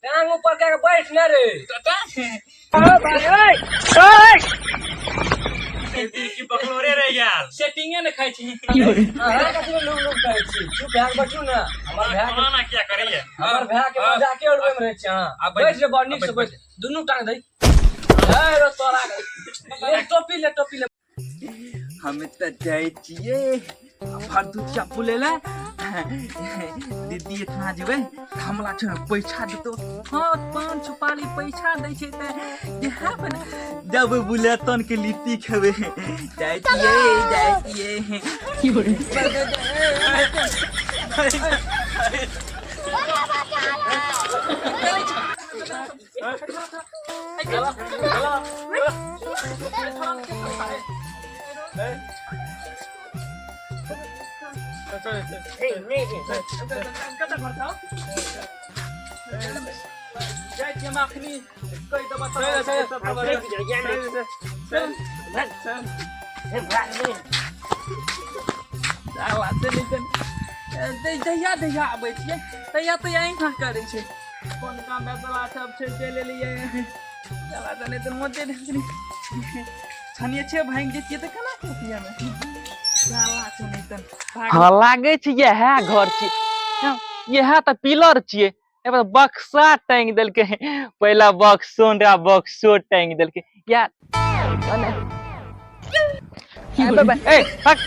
टांग ऊपर कए के बैठ ने रे। की बकलोरे रह गेल। सेटिंगे ने खाइ छी। अहाँ कथी लए लुक लुक करै छी? चुप भए के बैठू ने। हमर भाय के खाना किया करैया? हमर भाय के मजाके उड़बै मे रहै छी अहाँ। आ बैठ। बैठ रे, बड़ नीक से आ बैठ। दुनू टांग दही। ए रो तोरा के। ले टोपी, ले टोपी ले। हम तऽ जाइ छियै भरदुतिया पुले लए। दीदी एहिठिना जेबै तऽ हमरा छै पैसा देतौ। हँ, पान सुपारी पैसा दै छै तऽ इएह पर ने जब बुलेतन के लिट्टी खेबै। जाइ छियै, जाइ छियै। जाइ छियै हम अखनी कहि देबऽ। जहिया जहिया आबै छियै तहिया तहिया अहिना करै छै। कोन काम बेदरा सब छै, चलि एलियै। चला तऽ नहि तऽ मोटे छनिये छै, भागि जैतियै तऽ केना करतियै हमे? साला छै नहि तऽ। हँ, लागै छै इएह घर छियै। इएह तऽ पिलर छियै। एहिपर बक्सा टांगि देलकै। पहिला बक्सो ने, बक्सो टांगि देलकै। या ए हट।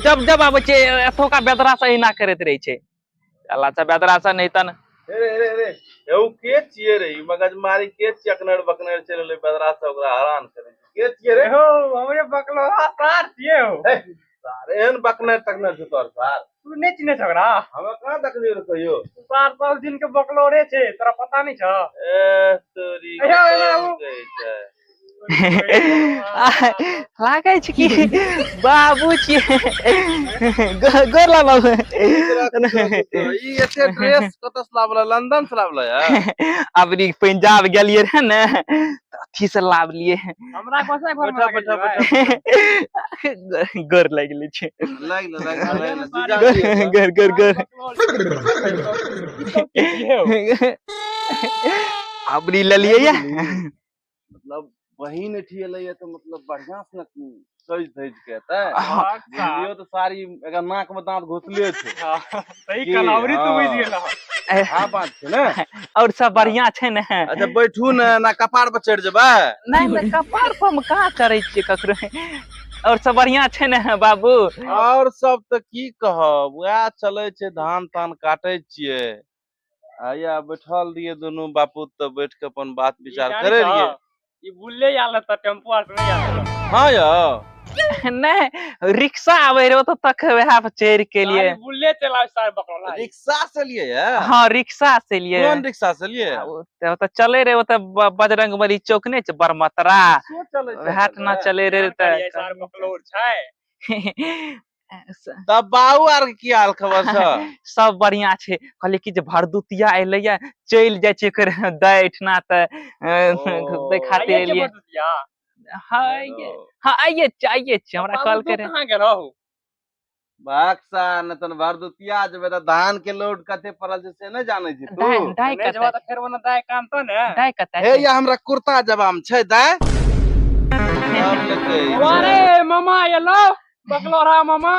जब जब आबै छै एतुका बेदरा से एहिना करैत रहै छै। अल्लाह से बेदरा से नहि तन। रे रे रे, एउ के छियै रे? ई मगजमारी के छियै? अकनर बकनर चलि एलै बदरा से ओकरा हरान करै छै। के छियै रे? हो, हमरे बकलोरा सार छियै हो। सार एहन बकनर तकनर छै तोहर सार? तू नहि चिन्है छ ओकरा? हमे कहाँ देखलियै रे कहियो। सार सब दिन के बकलोरे छै, तोरा पता नहि छौ? ए तोरी। अइयो, एना आबू। कहै छै। लागै छै कि बाबू छियै। गोर ला बाबू। ई एते ड्रेस कतऽ से लाबल? लंदन से लाबल है? अबरी पंजाब गेलियै रहे ने तऽ अथी से लाबलियै। हमरा कोसा घर में बैठा, बैठा, गोर लागि गेलै छै। लागि गेलै, लागि गेलै, लागि गेलै। जीजा गोर जी एतऽ। गोर गोर गोर। अबरी लेलियै या। मतलब बहिन एठी एलै तऽ मतलब बढ़ियां से ने सज धज के एतै। बुझलियौ तऽ सारी एकर नाक में दांत घुसले छै। सही की? कहलौ, तू बुझि हँ। गेलह। हाँ, बात छै ने। और सब बढ़िया छै ने? अच्छा, बैठू ने ना कपार पर चढ़ि जेबै। नहि नहि, कपार पर हम कहाँ चढ़ै छियै ककरो। और सब बढ़िया छै ने बाबू? और सब तऽ की कहब, वएह चलै छै, धान तान काटै छियै आ या बैठल रहियै दुनू बापूत तऽ बैठ के अपन बात विचार करै रहियै। ई बुलले आयल तऽ टेम्पू आर से नहि आयल रहै। हाँ यौ। नहि, रिक्शा आबै रहे ओतऽ तक, वएह पर चढ़ि के लिए। गाड़ी बुलले चलाबै सार बकलोला। रिक्शा से लिए या? हाँ, रिक्शा से लिए। कोन रिक्शा से लिए? ओतऽ ओतऽ चले रहे, ओतऽ बजरंग बली चौक नहि छै बरमतरा? रिक्शो चलै छै? वएह ठना चले रहे। तऽ सार बकलोर छै। तऽ तब बाबू आर के की हाल खबर छ? सब बढ़िया छै। कहलियै कि जे भरदुतिया एलै या, चलि जाइ छियै ओकर दाइ एहिठिना तऽ ओ। दै खातिर आइये एलियै। के बदलिया? हाँ, आइये। हाँ, आइये छियै, आइये छियै, हमरा बाबू, कहलकै तू रहे। कहाँ गेल रहू? बक्सा नहि तन भरदुतिया जेबै तऽ धान के लोड कते पड़ल छै से नहि जानै छी तू? दाइ, दाइ। नहि जेबह कतऽ? तऽ फेर ओना दाइ काम तऽ ने। दाइ कतऽ हे छै? या हमरा कुर्ता जबाम छै दाइ तब ने कहै छै। अरे मामा एलो, बकलोरा मामा।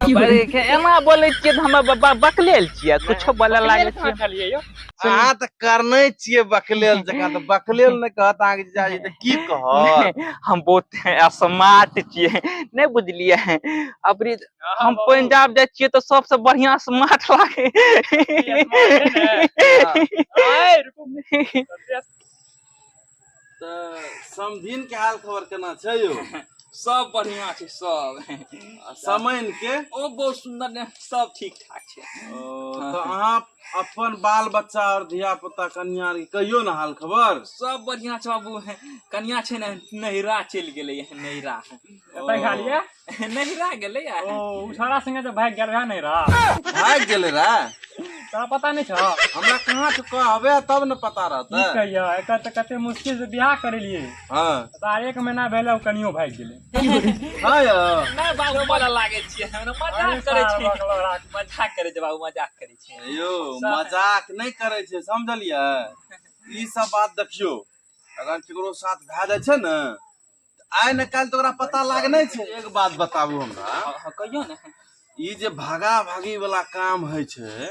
अरे, एना बोलै छियै तऽ हम बकलेल छियै? कुछो बोले लागै कहाँ छियै। छलियै यौ? अहाँ तऽ करने छियै बकलेल जकाँ, तऽ बकलेल नहि कहत अहाँके जीजाजी तऽ की कहत? नहि, हम बहुत स्मार्ट छियै, नहि बुझलियै? अबरी हम बाबू। पंजाब जाइ छियै तऽ सबसे बढ़िया स्मार्ट लागे। आइ रुकू। तऽ समधिन के हाल खबर केना छै यौ? सब बढ़िया छै सब। आ समैन के? ओ बहुत सुन्दर ने, सब ठीक ठाक छै। ओ, तऽ अहाँ अपन बाल बच्चा और धिया पुता कन्या आर के कहियौ ने हाल खबर। सब बढ़िया छै बाबू। कनिया छै ने, नैहरा चलि गेलै नैहरा। कतऽ गेलियै? नैहरा गेलै। ओ उछाड़ा संगे जे भागि गेल रहे, नहि रहा? भागि गेलै रे। तोरा पता नहीं छौ? हमरा कहाँ से कहबे तब ने पता की रहतै। कहियो, एकर तऽ कते मुश्किल से बियाह करेलिए। तार 1 महीना भेलै, ओ कनियो भागि गेलै। हाँ यौ। नहि बाबू, बोलऽ लागै छियै, हमरा मजाक करै अरे छै। बकलोरा। मजाक करै छै बाबू, मजाक करै छै। यौ, मजाक नहि करै छै, समझलियै? ई सब बात देखियौ, अगर केकरो साथ भए जाइ छै ने, आइ ने काल्हि तऽ ओकरा पता लागने छै। एक बात बताबू हमरा। हँ, कहियौ ने। ई जे भागा भागी वाला काम होइ छै,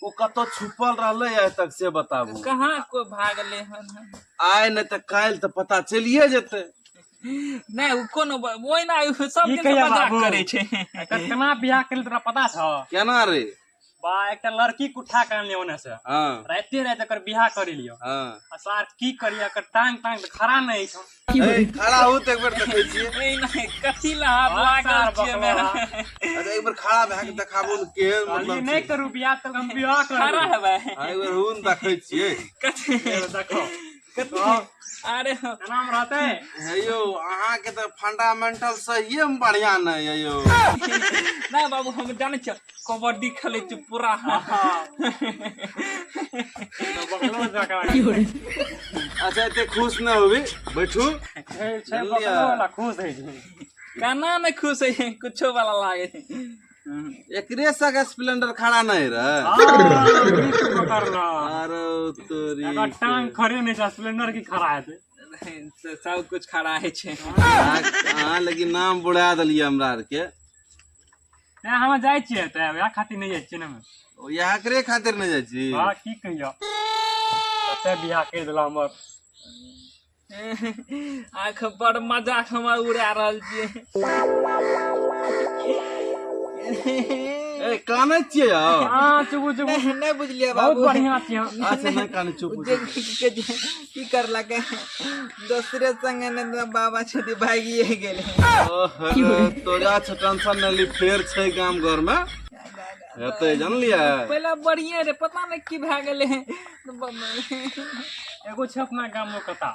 ओ कतौ छुपल रहलै आइ तक, से बताबू। कहाँ कोइ भागलै हन। आइ नहि तऽ काल्हि तऽ पता चलिए जेतै। नहि, ओ कोनो ओहिना ओ सब की दिन कहिया मजाक बाबू? करै छै। एकर केना बियाह केली, तोरा पता छौ? केना रे? बा, एकटा लड़की के उठा के आनलियै ओने से। राते राति एकर बियाह करेलियो। आ सार की करियै, एकर टांग टांग तऽ खड़ा नहि छौ। ए, खड़ा हो तऽ एक बेर देखै छियै। ओहिना कथी लए हाथ हाँ, लागल सार छियै बकलोरा। अच्छा, एक बेर खड़ा भए के देखाबू ने, केहन कहलियै मतलब नहि छै। करू बियाह तऽ हम बियाह खड़ा करब। हेबै? हाँ, एक बेर हुन देखै छियै। कथी? देखो। कथी? अरे केना मे रहतै? हे यौ, अहाँके तऽ फंडामेंटल सहिए मे बढ़िया नहि है यौ। नहि बाबू, हम जानै छियै, कबड्डी खेलै छी पूरा। बकलोर जकाँ। अच्छा, एते खुश नहि होबी, बैठू। छै छै बकलोर वाला खुश होइ छै। केना नहि खुश होइ, कुछो वाला लागै छै। एकरे संगे स्प्लेंडर खड़ा नहीं रहे? पकड़लो। अरे तोरी। एकर टांग खड़े नहि छै, स्प्लेंडर की खड़ा हेतै? सब कुछ खड़ा होइ छै। अहाँ लेकिन नाम बुढ़ा देलियै हमरा आरके। नहि, हम जाइ छियै तऽ वएह खातिर नहि जाइ छियै ने हम। इएह खातिर नहि जाइ छी? हँ, की कहियो, कते बियाह करि देला हमर। आँख बड़ मजाक हमर उड़ा रहल छियै। ए, कानै छियै यौ? हँ, चुपू चुपू। नहि बुझलियै बहुत बाबू। बढ़िया छियै हम। अच्छा, नहि कानै, चुप। जे की करलक, दोसरे संगे ने तऽ बाबा छथि, भागिए गेलै। ओहो, तोरा छै टेंशन नहि ली, फेर छै गाम घर मे हेतै, जानलियै? पहिले बढ़िए रे, पता नहि की भए गेलै। एगो छै अपना गाम मे कता,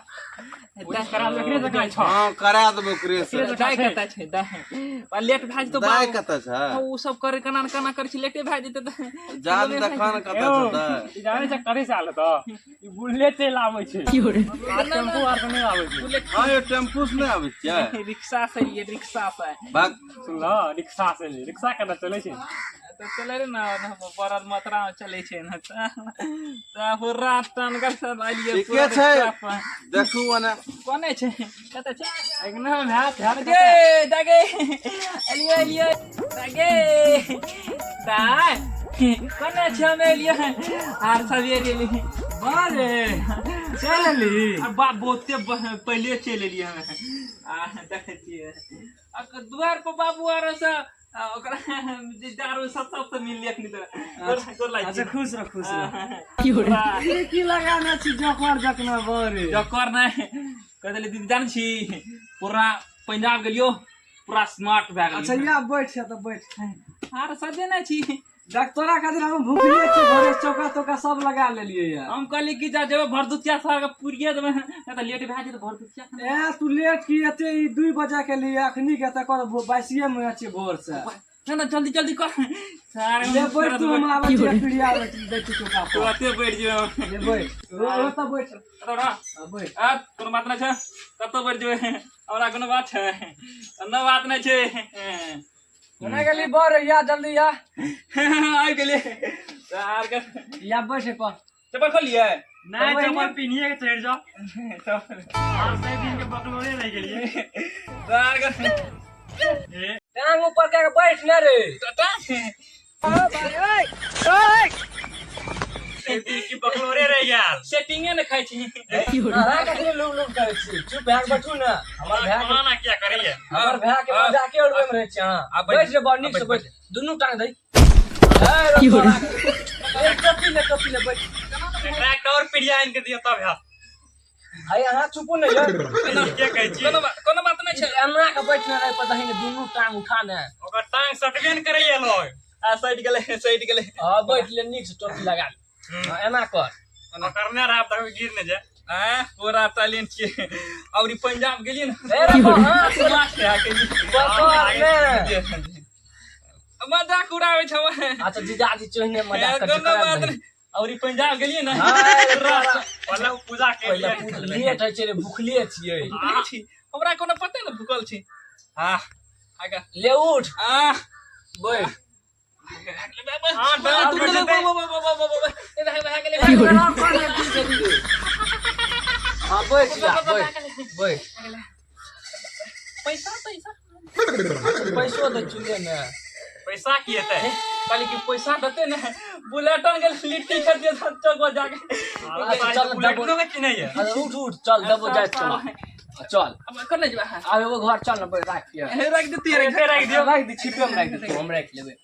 ओ जे करा एकरे जकाँ छौ। हँ, करा देबो ओकरे से। दाइ कतऽ छै? दाइ आ लेट भए जेतौ दाइ बाबू। कतऽ छै? ओ सब करे केना ने केना करै छै, लेटे भए जेतै तऽ। जान देखा ने कतऽ यौ, छै दाइ। ई जानै छै कथी से आयल तऽ? ई बुलेट चलि आबै छै, आ टेम्पू आर तऽ नहि आबै छै। हँ यौ, टेम्पू से नहि आबै छियै? रिक्शा से एलियै, रिक्शा से। भाग। सुनलह, रिक्शा से एलियै। रिक्शा केना चलै छै? तऽ चलै रे ने, बड़द मात्रा मे चलै छै ने, तऽ पूरा टनगर से एलियै। ठीके पूरा छै। रिक्शा पर। देखू ओने। कोने छै, कतऽ छै? अंगना मे हैत हैत। गे दागे, एलियै एलियै दागे, दाय कोने छै? हम एलियै आर सब एलियै। बारे चल एली। आ बाप, बहुते पहिले चलि एलियै हम। आ देखै छियै आ दुआर पर बाबू आर से आ ओकरा जे दारू सब सब से मिललियै अखनी तऽ गोर लागै अच्छा, छियै। खुश रह, खुश रह। पूरा ई की लगाना छी जकर जकना बरे? जकर नहि कह देली दीदी, जानै छी, पूरा पंजाब गेलियो, पूरा स्मार्ट भए अच्छा, गेलियो। या बैठ छै तऽ बैठ। आर सजे नहि छी। देख, तोरा खातिर हम भुखले छी, घरे चौका तौका सब लगा लेलियै या। हम कहली कि जा जेबै भरदुतिया सार के पुरिये देबै, नहि तऽ लेट भए जेतै भरदुतिया खाना। ए, तू लेट की एते? ई 2 बजे के लिए अखनी के तकर बाइसिए में छियै भोर से। ना ना, जल्दी जल्दी कर सारे। ले बैठ तू, हम आबै छी, पीढ़िया बैठ दै छी चौका पर। तुरते बैठ जेबै। ले बैठ, ओ तऽ बैठ। तोरा हाँ, बैठ। आ कोनो बात नहि छै, कतौ बैठ जेबै, हमरा कोनो बात छै? कोनो बात नहि छै। कोना गेली बर? या जल्दी या। आबि गेलियै आर के। या बैठ पर। चप्पल खोलियै? नहि, चप्पल पिन्हिए के चढ़ि जाओ। आर से दिन के बकलोरे रहि गेलियै। आर के। ए, टांग ऊपर कए के बैठ ने रे। एक दिन की बकलोरे रहि गेल। सेटिंगे नहि खाइ छी। अहाँ कखनी लुक लुक करै छी? चुप भए के बैठू ने हमर भाय के। खाना किया करैया? हमर भाय के मजाके उड़बै मे रहै छी अहाँ। आ बैठ। बैठ रे, बड़ नीक से बैठ, दुनू टांग दही। ए रे तोरा के। ए, टोपी ले, टोपी ले, बैठ। एकरा एकटा और पीढ़िया आनि के दियौ तब हैत। हाय, अहाँ चुपू ने यौ। के कहै छी? कोनो बात, कोनो बात नहि छै। एना के बैठ ने रहे पर दही ने, दुनू टांग उठा ने। ओकर टांग सटबे ने करैया लोग। आ सटि गेलै, सटि गेलै। हाँ, बैठ ले, नीक से टोपी लगा ले। हाँ, एना कर। करने रहा तक गिर ने जाए। आँ, पूरा टैलेंट छियै और ई पंजाब गेलियै ने। ए रे बा, हाँ, स्मार्ट है के। पकड़ ने। मजाक उड़ाबै छौ। अच्छा जीजाजी चोहिने मजाक कर कोनो बात नहि। और ई पंजाब गेलियै ने, पहिले पूजा के पहिले लेट होइ छै रे, भुखले छियै। भुखले छी, हमरा कोनो पते ने भुखल छी। हां। आगा। ले उठ। आ। बैठ। हां, डांट बजते। हाँ, बैठ जा, बैठ बैठ। पैसा पैसा। पैसो दै चुले ने। पैसा की हेतै? कहली कि पैसा देते ने, बुलेटन के लिट्टी खरीदे चौक पर जाके। अच्छा, चल। बुलेटनो के किनैया। अरे उठ उठ, चल दबो, जाय चल चल। अब कने जेबै अहाँ? आब एगो घर चल ने, बैठ, राख के। हे, राखि देती, राखि। राखि दियौ। राखि दी, छिपे में राखि दी, हम राखि लेबै।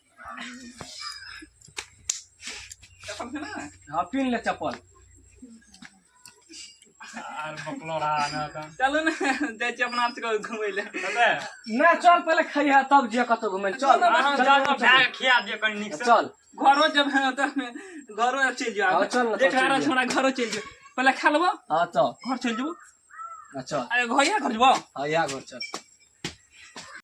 चप्पल छै ने? हाँ, पिन ले चप्पल। आर बकलो रहा ना त। चलू ने, जाइ छी अपना सबके घुमै लए। कतऽ? ना, चल, पहिले खइहे तब जे कतौ घुमै लए। चल। अहाँ चल, जाउ, चल, भए के खिया दियौ कनि नीक से। चल। घरो जब तऽ घरो चलि जाउ। हाँ, चल ने, तब देख चलि रहा जाउ। छोड़ा, घरो चलि जाउ, पहिले खा लेबो। हाँ, चल। घर चलि जेबो। चल। अरे घर, इएह घर जेबो। हाँ, इएह घर चल।